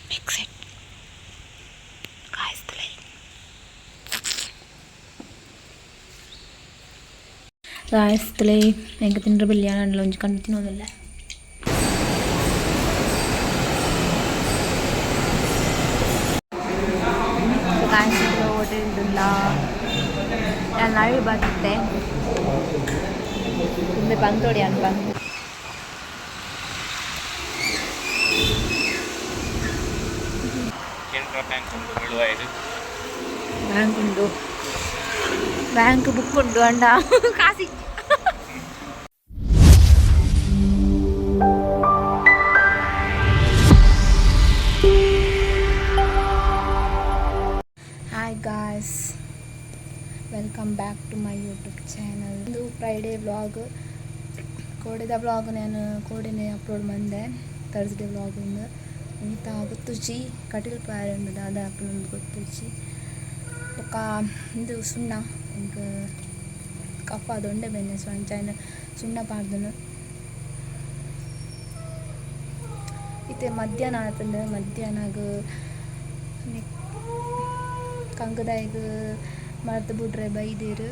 Mix it. ಕಾಯಿಸ್ತಲೇ ಕಾಯಿಸ್ತಲೇ ಎಂಕ ತಿಂಡ್ರ ಬಿಲ್ಯಾಣ ಒಂಜಿ ಕಣ್ಣು ತಿನ್ನೋದಿಲ್ಲ. ಕಾಯಿಸಿದ್ರು ಹೋಟೆಲ್ ನಾನು ನಾಳೆ ಬಂದಿದ್ದೆ ತುಂಬ ಬಂದೋಡಿ ಅನ್ ಬಂದು. ಕೆನರಾ ಬ್ಯಾಂಕ್ ಉಂಡು ಬೆಳುವಾಯಿಡು. ಬ್ಯಾಂಕ್ ಉಂಡು, ಬ್ಯಾಂಕ್ ಬುಕ್ ಉಂಡು ಅಂಡ ಕಾಸಿ. Hi guys, welcome back to my YouTube channel. ಇದು ಫ್ರೈಡೇ ವ್ಲಾಗ್. ಕೋಡೆದ ವ್ಲಾಗ್ ನಾನು ಕೋಡೆನೆ ಅಪ್ಲೋಡ್ ಮಂದೆ. ಥರ್ಸ್ಡೇ ವ್ಲಾಗ್ ಒಂದು ಇಂತ ಗೊತ್ತುಜಿ. ಕಟೀಲ್ ಪಾಯರೆ ಉಂಡು, ದಾದ ಆಪುಂಡು ಗೊತ್ತುಜಿ. ಬೊಕ್ಕ ಇಂದು ಸುಣ್ಣ, ಎಂಕ್ ಕಫ ದೊಂಡೆ ಬೆನ್ನೆ. ಸೊ ಅಂಚಾಯಿನ ಸುಣ್ಣ ಪಾಡ್ದನು. ಇತ್ತೆ ಮಧ್ಯಾಹ್ನ ಆತುಂಡು. ಮಧ್ಯಾಹ್ನಗ್ ಕಂಗದಾಯಿಗ್ ಮರ್ದ್ ಬುಡ್ರೆ ಬೈದೆರ್.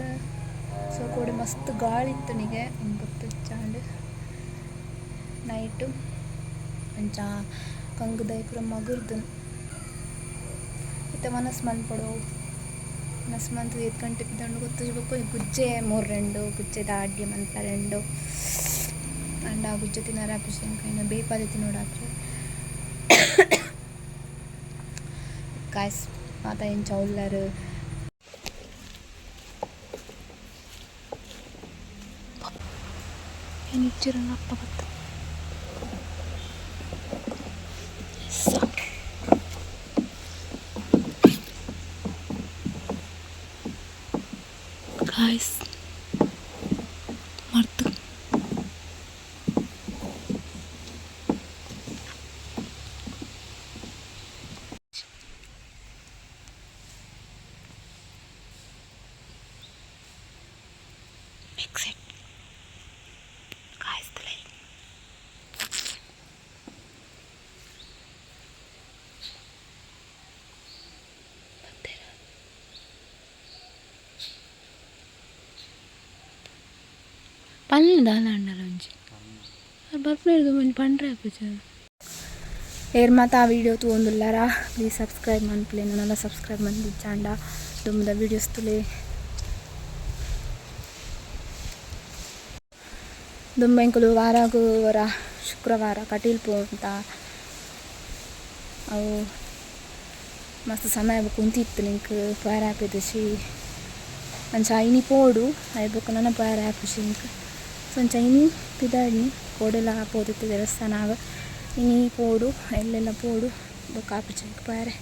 ಸೊ ಕೋಡೆ ಮಸ್ತ್ ಗಾಳಿ ಇತ್ತುನಿಗೆ, ಗೊತ್ತಿಜ್ಜಾಂಡ್. ನೈಟು ಅಂಚ ಕಂಗುದಾಯಿ ಪೂರ ಮಗುರ್ದು. ಇತ್ತೆ ವನಸ್ ಮನ್ಪೊಡು. ವನಸ್ ಮಂತ್ ಏತ್ ಗಂಟೆ ಪಿದಡುಂಡು ಗೊತ್ತುಜಿ. ಬೊಕ್ಕ ಗುಜ್ಜೆ ಮೂರ್ರೆಂಡು, ಗುಜ್ಜೆದ ಅಡ್ಯೆ ಮನ್ಪರೆಂಡು. ಆಂಡ ಗುಜ್ಜೆ ತಿನರೆ ಆಪುಜಿ ಎಂಕ್, ಐನ್ ಬೇಯ್ಪಾದೆ ತಿನೊಡಾತ್ರೆ. ಗಾಯ್ಸ್, ಮಾತ ಎಂಚ ಉಲ್ಲರ್? ಏನಿಜ್ಜಿರಂಗ ಅಪ್ಪ ಬತ್ತ. ಗಾಯ್ಸ್, ಮರ್ತು. Mix it. ಕಾಯಿಸ್ತಲೇ. ಬತ್ತೆರ ಪಲ್ಲೆ ದಾಲ ಅಂಡಲ ಒಂಜಿ ಬರ್ಪುನ ಒಂಜಿ ಪಂಡ್ರೆ ಆಪುಜ. ಏರ್ ಮಾತ ಆ ವೀಡಿಯೋ ತೂವೊಂದುಲ್ಲಾರ, ಪ್ಲೀಸ್ ಸಬ್ಸ್ಕ್ರೈಬ್ ಮನ್ಪುಲೆ. ನನಲ ಸಬ್ಸ್ಕ್ರೈಬ್ ಮಂದಿಜ್ಜಾಂಡ ದುಂಬುದ ವೀಡಿಯೋಸ್ ತೂಲೆ. ದುಂಬು ಎಂಕುಲು ವಾರಾಗು ಒರ ಶುಕ್ರವಾರ ಕಟೀಲ್ ಪೋಂತ. ಅವು ಮಸ್ತ್ ಸಮಯ ಬೊಕ ಉಂತಿತ್ತು ಎಂಕ್ ಪೋಯೆರೆ ಆಪೆದಿಜಿ. ಅಂಚ ಇನಿ ಪೋಡು, ಅಯ್ ಬೊಕ ನನ ಪೋಯೆರೆ ಆಪುಜಿ ಎಂಕ್. ಸೊ ಅಂಚ ಇನಿ ಪಿದಾಡ್ನಿ. ಕೋಡೆಲ ಪೋದಿತ್ತೆ ದೇವಸ್ಥಾನ. ಇನಿ ಪೋಡು, ಎಲ್ಲೆಲ್ಲ ಪೋಡು. ಬೊಕ ಆಪುಜಿ ಎಂಕ್ ಪೋಯೆರೆ.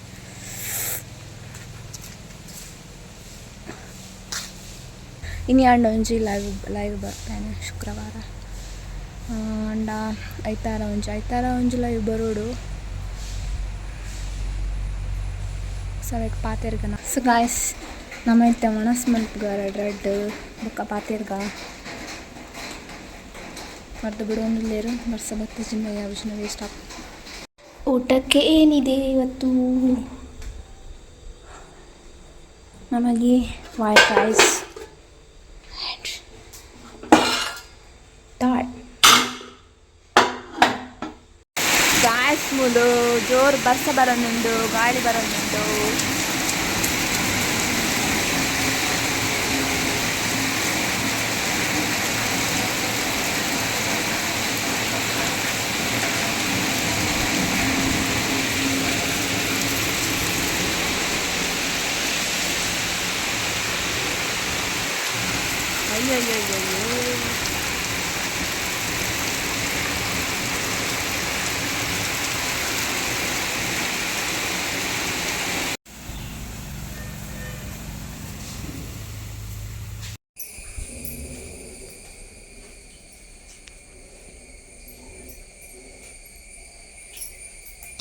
ಇನಿ ಆಂಡ ಒಂಜಿ ಲೈವ್ ಲೈವ್ ಬರ್ಪೇನೆ ಶುಕ್ರವಾರ. ಆಂಡ ಐತಾರ ಒಂಜಿ, ಐತಾರ ಒಂಜಿ ಲೈವ್ ಬರೋಡು. ಸೊ ಅವೆಕ್ ಪಾತೆರ್ಗನ. ಸೊ ಗಾಯ್ಸ್, ನಮ ಇತ್ತೆ ವಣಸ್ ಮನ್ಪುಗ ರಡ್ಡ್ ರಡ್ಡ್, ಬೊಕ್ಕ ಪಾತೆರ್ಗ. ಮರ್ದ್ ಬುಡೊಂದುಲ್ಲೆರ್. ಬರ್ಸ ಬತ್ತಿಜಿಂಡ ಯಾವಿಜಿಂಡ ವೇಸ್ಟ್ ಆಪ್. ಊಟಕ್ಕೆ ಏನಿದೆ ಇವತ್ತು ನಮಗೆ? White rice and dal. Guys, ಮೂಲು ಜೋರು ಬರ್ಸ ಬರೋನುಂಡು, ಗಾಳಿ ಬರೋನುಂಡು. ಅಯ್ಯಯ್ಯಯ್ಯಯ್ಯೋ.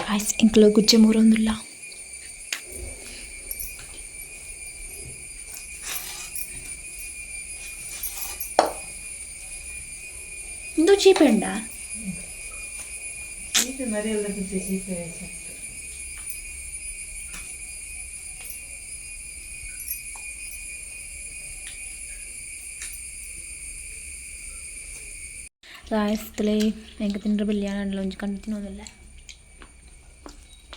ಗಾಯ್ಸ್, ಎಂಕ್ಲ ಗುಜ್ಜೆ ಮೂರೊಂದುಲ್ಲ. ಇಂದು ಚೀಪೆಂಡ. ಚೀಪೆ ಮರಿಯಲ್ಲ, ಗುಜ್ಜೆ ಚೀಪೆ ಸತ್ತು. ಗಾಯ್ಸ್ ತುಲೆ ಎಂಕ್ ತಿಂಡ್ರ ಬಿಲ್ಯಾಣ ಒಂಜಿ ಕಣ್ಣು ತಿನ್ನೋದಿಲ್ಲ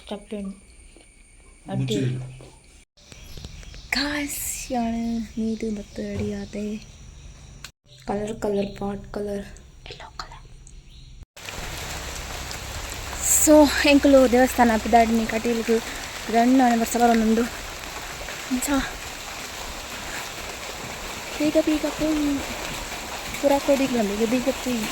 ಚಪ್ಪೆ ಅಡ್ಡಿ. ಗಾಯ್ಸ್, ಯಾನ್ ಮೀದು ಬತ್ತು ರೆಡಿ ಆತೆ. Colour colour pot colour, yellow colour. So ಎಂಕುಲು ದೇವಸ್ಥಾನ ಪಿದಾಡಿನಿ. ಕಟೀಲ್ಗ್ ರಣ್ಣ ಬರ್ಸ ಬರೊಂದುಂಡು. ಅಂಚ ಬೇಗ ಬೇಗ ಪೋಯಿ, ಪೂರ ಕೊಡಿಗ್ಲ ಬೇಗ ಬೇಗ ಪೋಯಿ.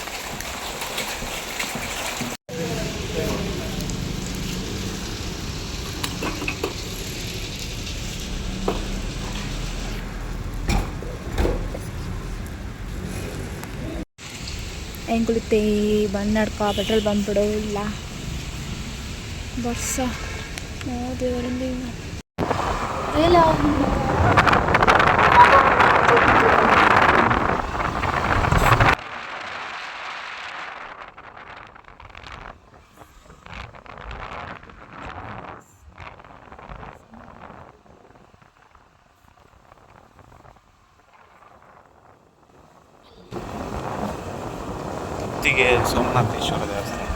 ಎಂಕುಲು ಬನ್ನಡ್ಕ ಪೆಟ್ರೋಲ್ ಬಂಪ್ ಇಲ್ಲ. ಬರ್ಸ ದೇವರಿಂದ ಇಲ್ಲ. ಪುತ್ತಿಗೆ ಸೋಮನಾಥೇಶ್ವರ ದೇವಸ್ಥಾನ.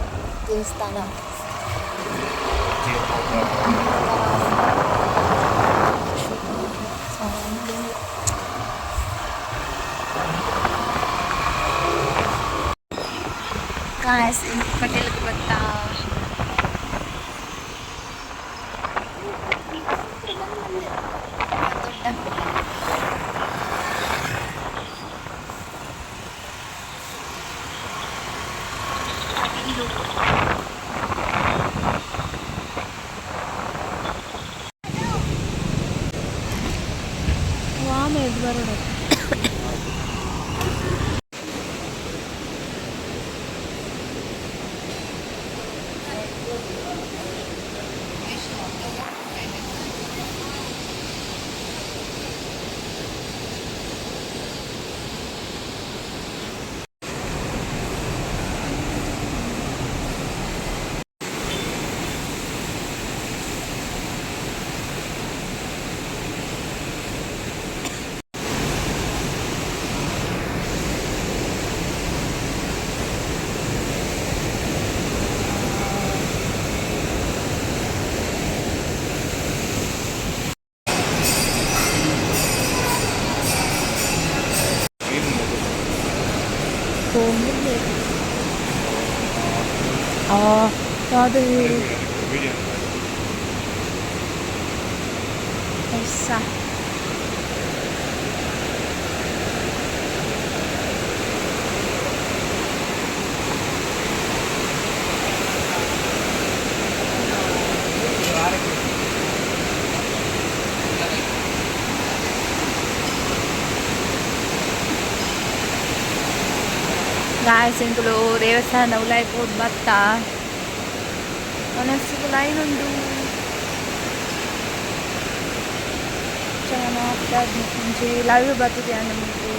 ದೇವಸ್ಥಾನ. ಪುತ್ತಿಗೆ. ಗಾಯ್ಸ್, ಕಟೀಲ್ಗೆ ಬತ್ತಾ. ದೊಡ್ಡ ಕಟೀಲು. ವಾಮ ಎದ್ದು ಬರೋಣ. ಆ ಅದು ವಿಡಿಯೋ. ಹೊಸ. ಗಾಯ್ಸ್, ಎಂಕುಲು ದೇವಸ್ಥಾನದ ಉಲಾಯಿ ಪೋದು ಬತ್ತ. ಒನಸ್ಸಿಗೆ ಲೈನ್ ಉಂಡು. ಚೆನ್ನಾಗಿ ಒಂಜಿ ಲೈವ್ ಬರ್ತದೆ ನಮಗೆ.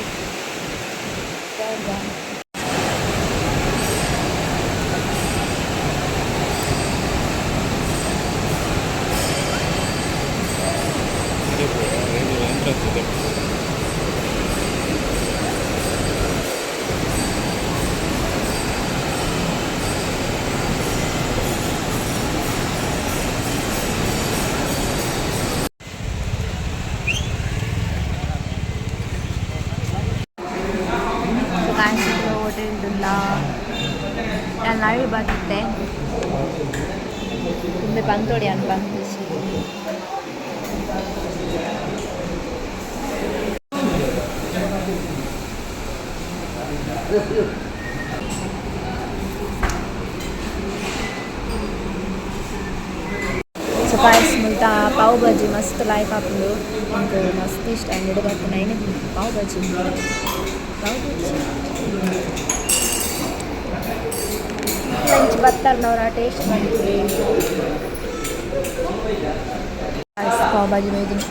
ಎಂಟ್ರೆನ್ಸ್ ಇದೆ. ಸೊ ಗಾಯ್ಸ್, ಹೋಟೆಲ್ ನಾನು ಲೈವ್ ಬರುತ್ತೆ. ತುಂಬೆ ಪಂತೋಡಿ ಅನ್ ಪಂತು. ಸೊ ಗಾಯ್ಸ್, ಮುಲ್ತ ಪಾವ್ ಭಾಜಿ ಮಸ್ತ್ ಲೈಕ್ ಆಪುಂಡು ಎಂಕ್. ಮಸ್ತ್ ಇಷ್ಟ. ಅಂಗಡಿ ಬರ್ಪುನ ಐನೆ ಪಾವ್ ಭಾಜಿ, ಪಾವ್ ಭಾಜಿ. ಲಂಚ್ ಬತ್ತಾರ್ನವರ ಟೇಸ್ಟ್ ಮಾಡಿದ್ವಿ. ಗಾಯ್ಸ್, ಪಾವ್ ಭಾಜಿ ಬೈದಿನಿ.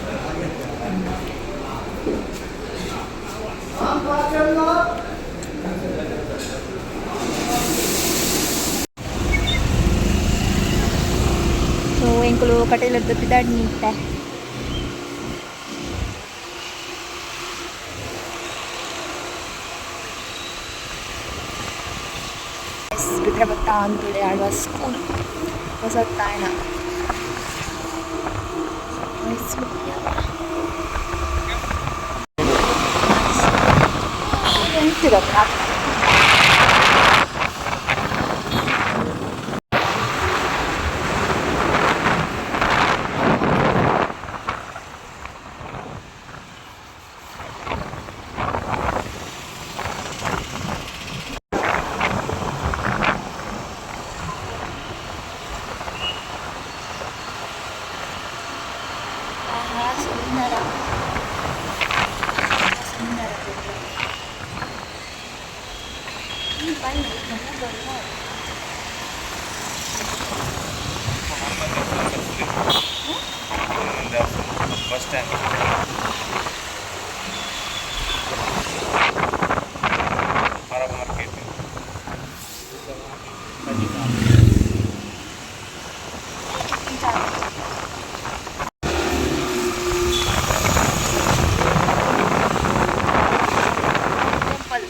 ಸೊ ಎಂಕುಲು ಕಟೀಲದ್ದು ಪಿದಾಡ್ ನಿಂತೆ. ಬತ್ತ ಅಂತುಳೆ ಆಳ್ವಾಸ್ ಸ್ಕೂಲ್ ಹೊಸತ್ತಾಯನ ಎಂತಿದ. ಆಹಾ, ಸುಂದರ ಸುಂದರ. ಈ ಬನ್ನಿ ಮನೆ. Bus stand, Arab market. Temple.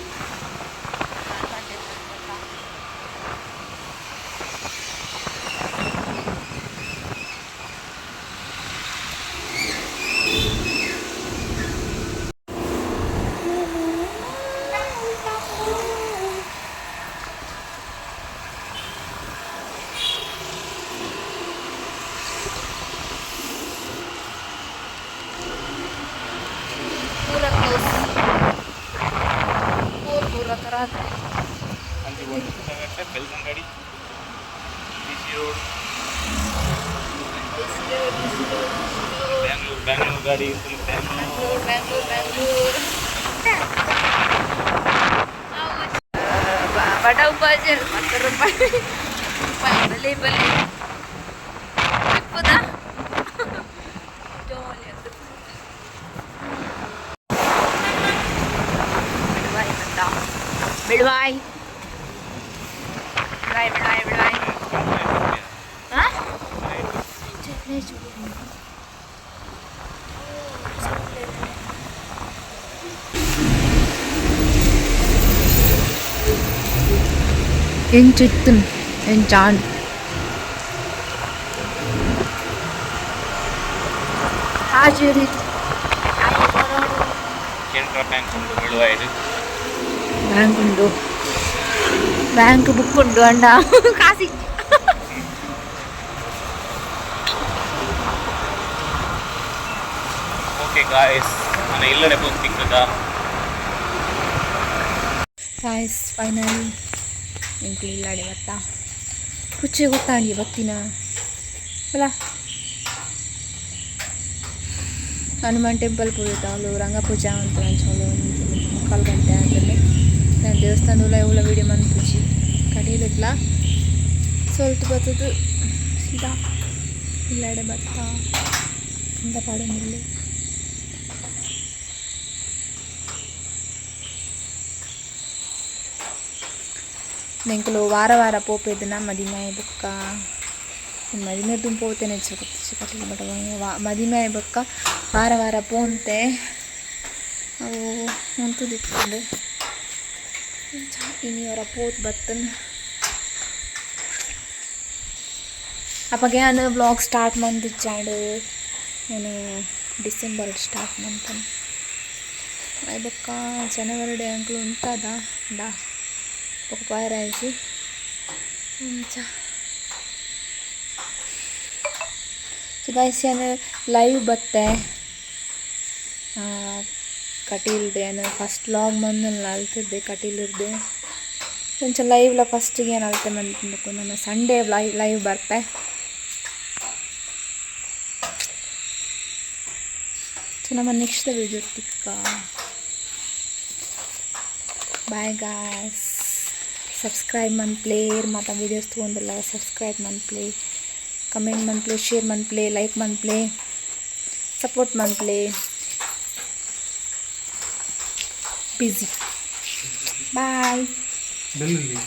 ಪೂರ ಕ್ಲೋಸ್, ಪೂರ ಪೂರ ರಾತ್ರಿ. ಅಂಚಿ ಒಂದು Belthangady, B C road, Bangalore, Bangalore ಗಾಡಿ, ಬ್ಯಾಂಗ್ಳೂರ್. ಬ್ಯಾಂಗ್ಳೂರ್, ಬ್ಯಾಂಗ್ಳೂರ್, ಬ್ಯಾಂಗ್ಳೂರ್. ಬಡವ್ ಬಾಜರ್ 10 ರೂಪಾಯಿ ರೂಪಾಯಿ. ಬಲೆ ಬಲೆ ಇಪ್ಪದ ಜಾಲಿ ಅದು. ಬಿಡುವಾಯ್ ಬಂದ, ಬಿಡುವಾಯ್ ಬಿಡುವಾಯ್ ಬಿಡುವಾಯ್ ಬಿಡುವಾಯ್. ಹಾಂ. ಎಂಚಿತ್ತನ್ ಎಂಚಾನ್ ಹಾಜರಿ. ಕೆನರಾ ಬ್ಯಾಂಕ್ ಉಂಟು ಬೆಳುವಾಯಿಡು. ಬ್ಯಾಂಕ್ ಉಂಡು, ಬ್ಯಾಂಕ್ ಬುಕ್ ಉಂಡು ಅಂಡ ಕಾಸಿ. ಓಕೆ ಗಾಯ್ಸ್, ನಾನು ಇಲ್ಲಡೆ ಪೋದು ತಿಕ್ಕದ. ಗಾಯ್ಸ್, ಫೈನಲಿ ಎಂಕ್ಲು ಇಲ್ಲಾಡೆ ಬತ್ತಾ. ಪುಚ್ಚೆ ಗೊತ್ತಾಂಡಿ ಬತ್ತಿನ ಅಲ್ಲ. ಹನುಮಾನ್ ಟೆಂಪಲ್ ಪೂರ ರಂಗ ಪೂಜಾ ಅಂತ ಅಂಚೋಲು ಮುಕ್ಕಾಲು ಗಂಟೆ ಆದಮೇಲೆ ನಾನು ದೇವಸ್ಥಾನದ ಇವುಲ ವೀಡಿಯೋ ಮನ್ಪುಜಿ. ಕಟೀಲಿಟ್ಲ ಸ್ವಲ್ಪ ಬತ್ತದು ಸೀದಾ ಇಲ್ಲಾಡೆ ಬತ್ತ ಅಂತ ಪಾಡೊಂದಿಲ್ಲ. ಎಂಕುಲು ವಾರ ವಾರ ಪೋಪೆದಿನ ಮದಿಮೆ ಬೊಕ್ಕ. ಮದಿಮೆ ದುಂಬು ಪೋತೇನೆ ಕಟೀಲು, ಬಟ್ ಮದಿಮೆ ಬೊಕ್ಕ ವಾರ ವಾರ ಪೋಂತೆ. ಅವು ಉಂತುದಿತ್ತುಂಡು. ಇನಿ ಒರ ಪೋತ್ ಬತ್ತನ್. ಅಪಗ ಯಾನ್ ವ್ಲಾಗ್ ಸ್ಟಾರ್ಟ್ ಮಂದಿಜ್ಜಾಂಡ್. ನಾನು ಡಿಸೆಂಬರ್ ಸ್ಟಾರ್ಟ್ ಮಂತನ್. ಆಯ್ ಬೊಕ್ಕ ಜನವರಿ ಎಂಕುಲು ಉಂತಾದ ಡಾ ಬೊಕ್ಕ ಪೋಯೆರೆ ಅಂಚ. ಸೊ ಗೈಸ್, ಯಾನ್ ಲೈವ್ ಬತ್ತೆ ಕಟೀಲ್ಡೆ. ಯಾನ್ ಫಸ್ಟ್ ವ್ಲಾಗ್ ಮಂದಲ್ಲ ಅಲ್ತಿದ್ದೆ ಕಟೀಲಿರ್ದೆ. ಒಂಚ ಲೈವ್ಲ ಫಸ್ಟಿಗೆ ಏನು ಅಲ್ತೆ ಮಂತ್. ನಾನು ಸಂಡೇ ಲೈವ್ ಲೈವ್ ಬರ್ಪೆ. ಸೊ ನಮ್ಮ ನೆಕ್ಸ್ಟ್ ವಿಡಿಯೋ ತಿಕ್ಕ. Bye guys. ಸಬ್ಸ್ಕ್ರೈಬ್ ಮನ್ಪ್ಲೆ. ಮಾತ ವೀಡಿಯೋಸ್ ತೊಗೊಂಡಿಲ್ಲ, ಸಬ್ಸ್ಕ್ರೈಬ್ ಮನ್ಪ್ಲೆ, ಕಮೆಂಟ್ ಮನ್ಪ್ಲೆ, ಶೇರ್ ಮನ್ಪ್ಲೆ, ಲೈಕ್ ಮನ್ಪ್ಲೆ, ಸಪೋರ್ಟ್ ಮನ್ಪ್ಲೆ. ಬಿಸಿ. ಬಾಯ್. ಬೆಳ್ಳುಳ್ಳಿ.